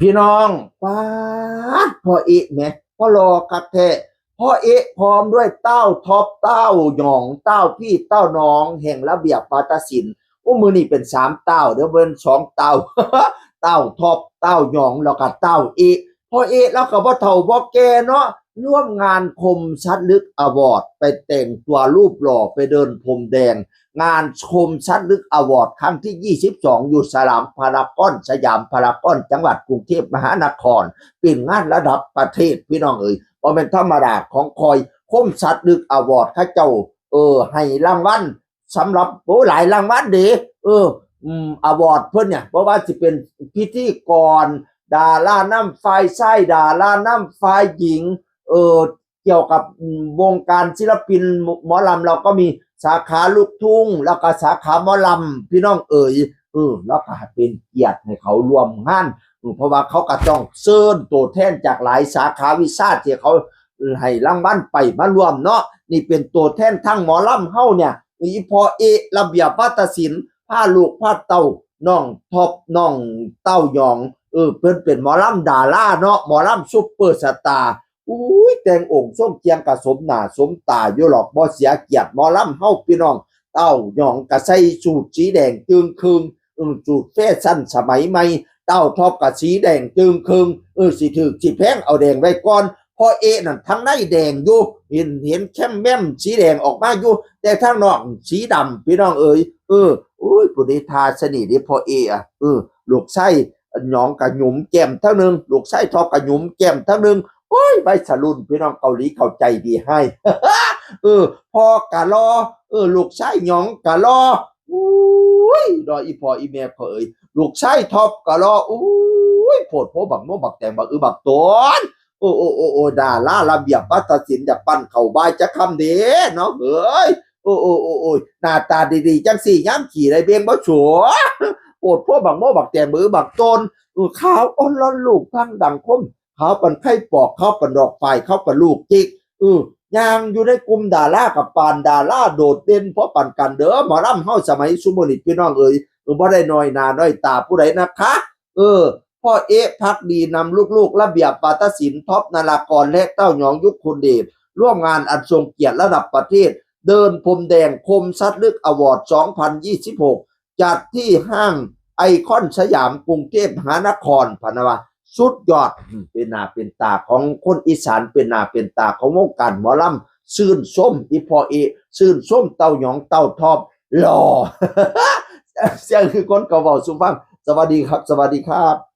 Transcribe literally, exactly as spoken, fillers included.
พี่น้อง ป๊าด พ่อเอ๊ะแหม พ่อหล่อคักแท้ พ่อเอ๊ะพร้อมด้วยเต้าท็อป เต้าหยอง เต้าพี่ เต้าน้อง แห่งระเบียบวาทศิลป์ โอ้ มื้อนี้เป็นสามเต้า เดี๋ยวเป็นสองเต้า เต้าท็อป เต้าหยอง แล้วก็เต้าเอ๊ะ พ่อเอ๊ะแล้วก็บ่เฒ่าบ่แก่เนาะ ร่วมงานคมชัดลึกอวอร์ด ไปแต่งตัวรูปหล่อ ไปเดินพรมแดง งานคมชัดลึกอวอร์ดครั้งที่ยี่สิบสอง อยู่สยามพารากอน สยามพารากอน จังหวัดกรุงเทพมหานคร เป็นงานระดับประเทศ พี่น้องเอ๋ย บ่แม่นธรรมดา ของคอย คมชัดลึกอวอร์ด เขาเจ้า เออ ให้รางวัล สำหรับ โอ้ หลายรางวัลเด้ เออ อืม อวอร์ดเพิ่นเนี่ย บ่ว่าสิเป็นพิธีกร ดารานำฝ่ายชาย ดารานำฝ่ายหญิง เออ เกี่ยวกับ อืม วงการศิลปินหมอลำ เราก็มีสาขาลูกทุ่ง แล้วก็สาขาหมอลำ พี่น้องเอ๋ย เออ แล้วก็เป็นเกียรติให้เขาร่วมงาน เออ เพราะว่าเขาก็ต้องเชิญตัวแทนจากหลายสาขาวิชาที่เขาให้รางวัลไปมาร่วมเนาะ นี่เป็นตัวแทนทางหมอลำเฮาเนี่ย อีพ่อเอ๊ะ ระเบียบวาทศิลป์ พาลูกพาเต้า น้องท็อป น้องเต้าหยอง เออ เพิ่นเป็นหมอลำดาราเนาะ หมอลำซุปเปอร์สตาร์ อุ้ย แต่งองค์ทรงเคียงกะสมหน้าสมตาอยู่หรอก บ่เสียเกียรติหมอลำเฮา พี่น้อง เต้าหยองกะใส่สูทสีแดงจึ่งครึ่ง อืม สูทแฟชั่นสมัยใหม่ เต้าท็อปกะสีแดงจึ่งครึ่ง เออ สิถืกสิแพงเอาแดงไว้ก่อน พ่อเอ๊ะนั่นทางในแดงอยู่ เห็น เห็นแคมแมมสีแดงออกมาอยู่ แต่ทางนอกสีดำ พี่น้องเอ๋ย เออ โอ้ย ผู้ใดทาสนิทเด้พ่อเอ๊ะอะ เออ ลูกชายหยองกะหยุมแก้มทางหนึ่ง ลูกชายท็อปกะหยุมแก้มทางหนึ่ง โอ้ย วัยรุ่น พี่น้องเกาหลีเข้าใจดีให้ เออ พ่อกะหล่อ เออ ลูกชายหยองกะหล่อ อุ้ย ดออีพ่ออีแม่พ่อเอ๋ย ลูกชายท็อปกะหล่อ อุ้ย โพดโพบักโมบักแตงบักอือบักตน โอ้ โอ้ โอ้ โอ้ ดาราระเบียบวาทศิลป์ อยากปั้นเข้าบายจักคำเด้เนาะเอ้ย โอ้ โอ้ โอ้ โอ้ย หน้าตาดีๆ จังสี่ยามขี่ได้เบ่งบ่สัว โพดโพบักโมบักแตงบักอือบักตน เออ ขาวอ่อนล่อนลูกพังดังคม ขาวปานไข่ปอก ขาวปานดอกฝาย ขาวปานลูกจิก เออ ย่างอยู่ในกลุ่มดารากับปานดาราโดดเด่นพอปานกันเด้อ หมอลำเฮาสมัยซุมื้อนี้ พี่น้องเอ๋ย เออ บ่ได้น้อยหน้าน้อยตาผู้ใดนะคะ เออ พ่อเอ๊ะ ภักดีนำลูกๆ ระเบียบวาทศิลป์ ท็อปนารากร และเต้าหยองยุคคุณเดช ร่วมงานอันทรงเกียรติระดับประเทศ เดินพรมแดงคมชัดลึกอวอร์ด สองพันยี่สิบหก จัดที่ห้างไอคอนสยามกรุงเทพมหานคร พะนะว่า สุดยอด อืม เป็นหน้าเป็นตาของคนอีสาน เป็นหน้าเป็นตาของวงการหมอลำ ชื่นชมอีพ่อเอ๊ะ ชื่นชมเต้าหยองเต้าท็อป หล่อ เสียงคือคนเขาเว้าสู่ฟัง สวัสดีครับ สวัสดีครับ